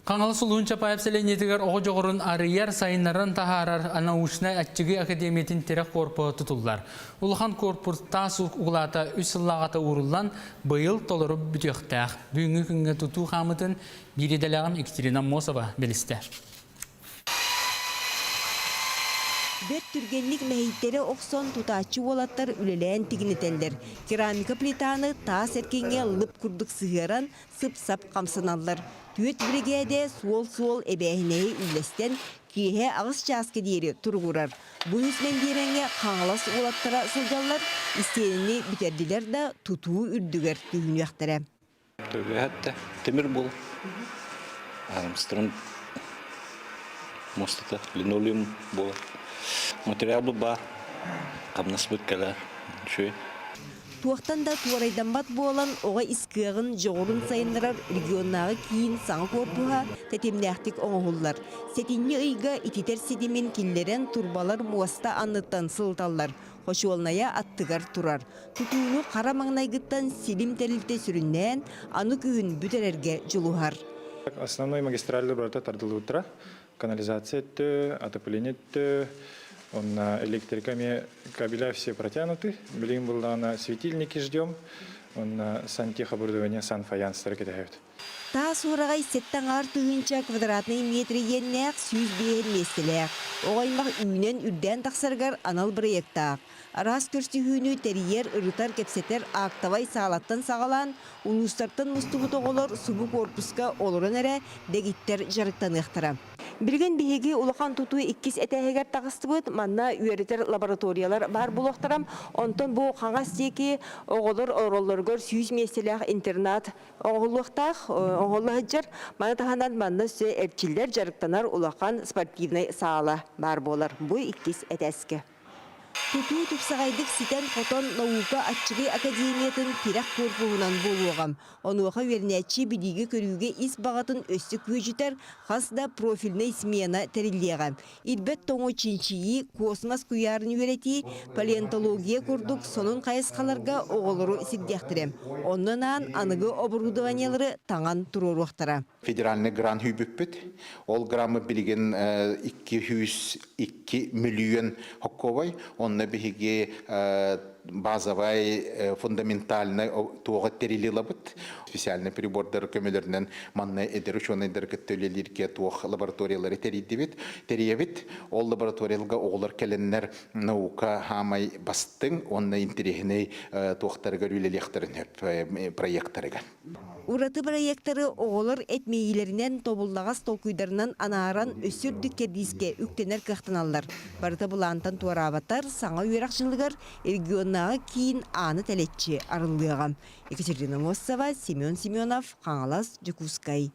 Хаҥалас улууһун Чапаев сэлиэнньэтигэр оҕо дьоҕурун арыйар, сайыннаран таһаарар научнай аччыгый академиятын тирэх корпуһа тутуллар. Улахан корпус таас угулаата үс сыллааҕыта ууруллан, быйыл толору бүтүөхтээх. Бүгүҥҥү күҥҥэ тутуу хаамытын биир идэлээҕим Екатерина Аммосова билистэ. Бэрт түргэнник мэһэйдэрэ охсон тутааччы уолаттар үлэлээн тигинэтэллэр. Керамика плитаны таас эркиҥҥэ лып курдук сыһыаран, сып-сап хамсаналлар. Түөрт биригээдэ суол-суол эбээһинэһи үллэстэн, киэһэ аҕыс чааска диэри туругурар. Бу үс мэндиэмэҥҥэ Хаҥалас уолаттара сылдьаллар, истиэнэни бүтэрдилэр да, тутуу үрдүгэр түһүнүөхтэрэ. Төбөһөттө тимир бул. Армстрон муостата линолеум буолар. Материал баар. Хамнаспыт кэлэр. Үчүгэй. Туохтан да туорайдаммат буолан, оҕо ис кыаҕын, дьоҕурун сайыннарар регионнааҕы киин саҥа куорпуһа тэтимнээхтик оҥоһуллар. Сэтинньи ыйга ититэр ситимин киллэрэн турбалар муоста анныттан сылыталлар, хочуолунайа аттыгар турар. Тутууну хара маҥнайгыттан силим тэрилтэ сүрүннээн, аны күһүн бүтэрэргэ дьулуһар. Основной магистральлар барыта тардыллыбыттара. Канализация өттө, отопление өттө, онно электрика эмиэ кабеля все протянуты. Билигин буллаҕына светильники ждем, онно сантехоборудование санфаянстары кэтэһэбит. Таас уораҕай сэттэ аҥаар тыһыынча квадратнай метр иэннээх, 105 миэстэлээх. Оҕо аймах үүнэн үрдээн тахсарыгар анал бырайыактаах. Араас көрсүһүүнү тэрийэр, ырытар, кэпсэтэр актовай саалаттан саҕалаан, улуустартан мустубут оҕолор субу куорпуска олорон эрэ дэгиттэр дьарыктаныахтара. Билигин биһиги улахан тутуу иккис этээһигэр таҕыстыбыт. Манна үөрэтэр лабораториялар баар буолуохтара. Онтон бу хаҥас диэки оҕолор олороллоругар 100 миэстэлээх интернат оҥоһуллуохтаах, оҥоһулла сылдьар. Маны таһынан манна өссө эрчиллэр, дьарыктанар улахан спортивнай саала баар буолар. Бу иккис этээскэ. Тутуу тупсаҕайдык ситэн-хотон наука аччыгый академиятын тирэх куорпуһунан буолуоҕа. Онуоха үөрэнээччи билиигэ-көрүүгэ ис баҕатын өссө күөдьүтэр хас да профильнай смена тэриллиэҕэ. Ирбэт тоҥу чинчийии, космос куйаарын үөрэтии, палеонтология курдук сонун хайысхаларга оҕолору сирдиэхтэрэ. Онно анаан аныгы оборудованиелары таҥан туруоруохтара. Федеральный грант хүйбүппүт. Ол граммы билигин 202 миллион хокковай. Онно биһиги базовай фундаментальный туоҕа тэрилилабыт. Специальный прибордар көмөлөрүнэн манна эдэр учуонайдар кытта үлэлииргэ туох лабораториялары тэрийдибит. Тэрийэбит. Ол лабораторияларга оҕолор кэлэннэр наука хаамай бастыҥ уонна интэриэһинэй туохтарыгар үлэлиэхтэрин сөп проекттарыгар. Ураты бырайыактары оҕолор эт мэйиилэринэн, тобуллаҕас толкуйдарынан анааран өссө үрдүк кэрдиискэ үктэнэр кыахтаналлар. Барыта былаантан туораабатар, саҥа үөрэх дьылыгар регионнааҕы киин ааны тэлэччи арыллыаҕа. Екатерина Мостова, Семен Семенов, Хаҥалас, Дьокуускай.